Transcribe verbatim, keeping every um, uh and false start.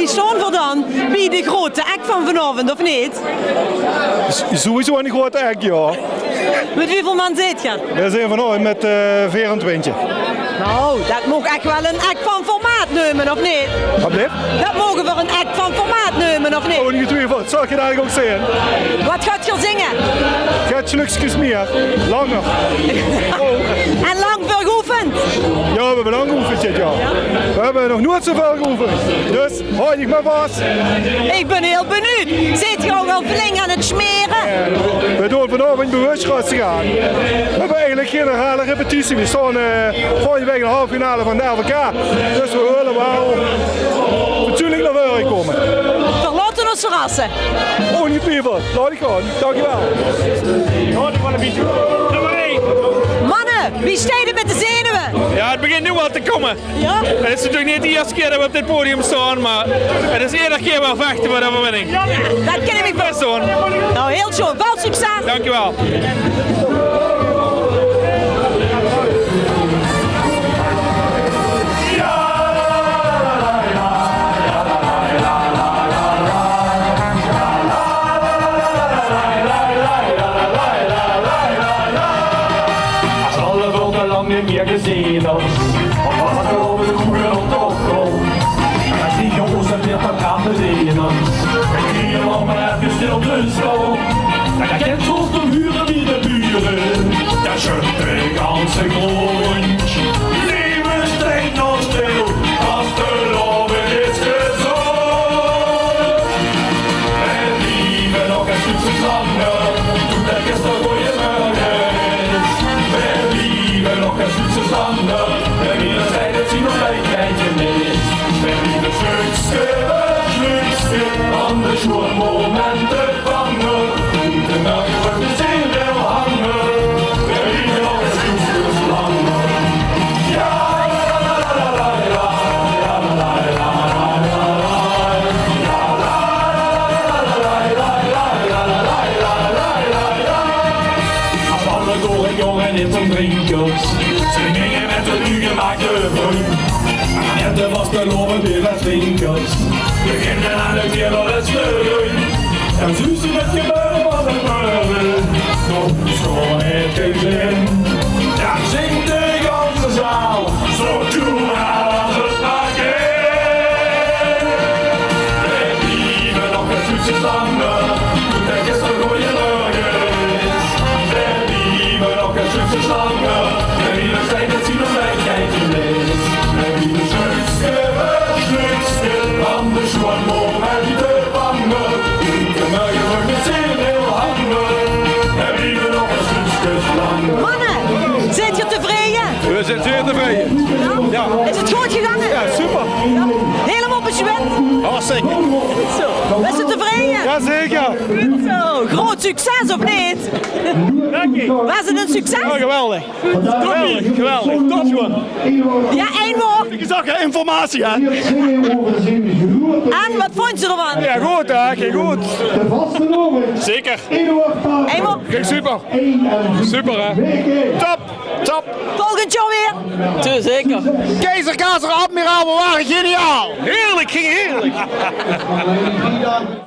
Wie staon v'r dan bie de groeate act van vanaovend, of neet? S-, sowieso 'n groeate act, jao. Mit wieväöl man zeet geer? Veer zeen vanaovend mit, eh, veerentwintig. Nou, det maag ech waal 'n act van formaat neume, of neet? Wat blief? Det moge v'r 'n act van formaat neume, of neet? Ongetwiefeld, zal ich det eigelik ouch zeen. Wat gaot geer zinge? Get slukskes mieë, langer. Oh. En lang veur geoefend? Jao, v'r höbbe lang geoefend dit jaor. Jao? V'r höbbe nog noeats zoväöl geoefend. Dus, haoj dich mer vas. Ich bön hiel benuujd. Zeet geer ouch al flink aan 't smere? V'r doon vanaovend bewus rustig aan. V'r höbbe eigelik gein herhaling repetitie. V'r staon, eh, volgende waek in de halve finale van de L V K. Dus v'r wille waal fatsoenlik nao veure kómme. V'r laote ós verrasse. Ongetwiefeld. Laot ich gaon. Dankjewel. Manne, wie steit 't mit de zenuwe? Jao, 't begint noe waal te kómme. Jao? 't Is natuurlik neet de ierste kier det v'r op dit podium staon, mer 't is eder kier waal vechte veur de euverwinning. Det kin ich mich... Bès doon. Nou, hiel sjoon. Väöl succes. Dankjewel. As alle völke lang neet mieë gezeen is, of as de rode koeie op de opkom. As die jónges 't weer vertrappe leren, die allemaol efkes stil te staon. Dan kènt geer ós toch hure bie de bure, det sjöt de ganse grond. Leef, steit nog stil, vastelaovend is gezónd. Veer blieve nog ein stökske langer, doot det gisteren goeiemorge is. Veer blieve nog ein stökske langer, veer blieve nog ein stökske, stökske van de sjoon momente. As alle gore jónge neet zeen drinkers, ze ginge mit de nuuj gemaakde brun. En de vastelaovend weer wat drinkers beginne aan de kerel 't sleuren. En zuus se 't gebeure van de kleuren, nog sjoon 't klinke in. Dao zingk de ganse zaal zo toe as 't maar kin. Veer blieve nog ein stökske langer, doot det gisteren goeiemorge is. Veer blieve nog ein stökske langer, veer blieve steit 't zien of veer kieke mis. Veer blieve stökske veur stökske van de sjoon momente vange. Morge weurt 't zeer väöl hange. Veer blieve nog ein stökske langer. Manne, zeet geer tevreje? Veer zeen zeer tevreje. Jao? Is 't good gegange? Jao, super. Jao. Hielemaol bezweit? Hartstikke. Zo. Bis se tevreje? Jazeker. Zo. Groot succes, of neet? Dank je. Waas 't ein succes? Jao, geweldig. Geweldig, geweldig. Top gewoon. Jao, ein waord. Ich zag, hè, informatie, hè? En wat vónj geer d'rvan? Jao, good, hè? Ging good. Zeker. Ein waord. Ging super. Super, hè? Top, top. Volgend jaor weer. Tuur, zeker. Keizer, kazer, admiraal, we waren geniaal. Heerlijk, ging heerlijk.